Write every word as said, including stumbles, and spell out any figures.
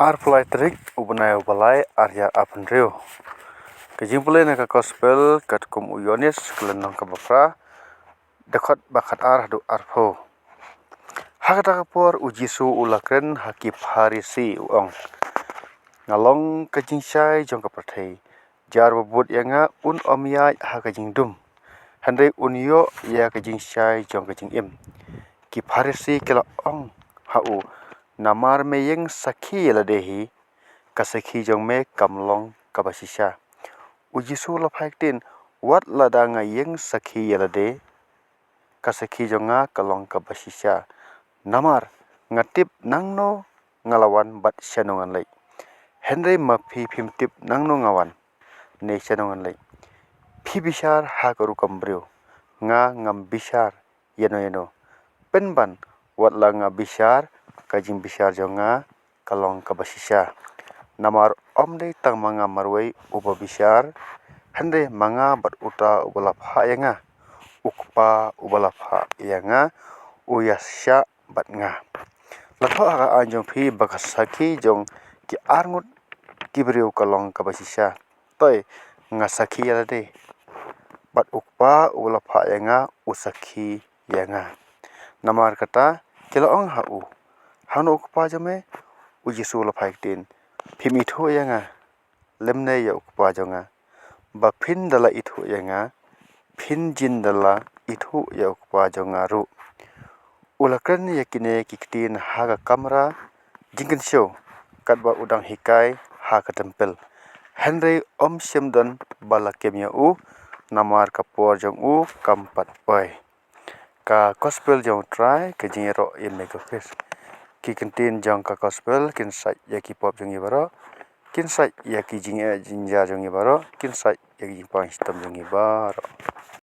Arphew lai tarik u bnai u balai, ar hajar arphew hynriew. Ka jingpule na ka Gospel katkum u Ïoannis, ka lynnong kaba phra, dkhot ba khatar haduh arphew. Ha kata ka por u Jisu u la kren ha ki Pharisi, u ong, nga long ka jingshai jong ka pyrthei. Jar ba bud ïa nga un ym ïaid ha ka jingdum, hynrei un ïoh ïa ka jingshai jong ka jingim. Ki Pharisi ki la ong ha u, namar me ïeng sakhi ïa lade hi, ka sakhi jong me kam long kaba shisha. U Jisu la phai ktien, wat lada nga ïeng sakhi ïa lade, ka sakhi jong nga ka long kaba shisha. Namar nga tip nangno nga la wan bad shano ngan leit. Hynrei ma phi phim tip nangno nga wan ne shano ngan leit. Phi bishar ha ka rukom briew, nga ngam bishar ïano ïano. Pynban wat la nga bishar, ka jingbishar jong nga ka long kaba shisha. Namar ym dei tang ma nga marwei uba bishar, hynrei ma nga bad uta uba la phah ïa nga. U Kpa uba la phah ïa nga u ïasyllok bad nga. La thoh ha ka aiñ jong phi ba ka sakhi jong ki arngut ki briew ka long kaba shisha. Toi, nga sakhi ïa lade, bad u Kpa uba la phah ïa nga u sakhi ïa nga. Namar kata ki la ong ha u, hangno u Kpa jong me? U Jisu la phai ktien, phim ithuh ïa nga lymne ïa u Kpa jong nga. Ba phin da la ithuh ïa nga, phin jin da la ithuh ïa u Kpa jong nga ruh. U la kren ïa kine ki ktien ha ka kamra jingkynshew, katba u dang hikai ha ka templ. Hynrei ym shym don ba la kem ïa u, namar ka por jong u kam pat poi. Ka Gospel jong u Trai. Ka jingïaroh ïa me ko Khrist. Ki ktien jong ka Gospel kin sait ïa ki pop jong ngi baroh, kin sait ïa ki jingeh jingja jong ngi baroh, kin sait ïa ki jingpang shitom jong ngi baroh.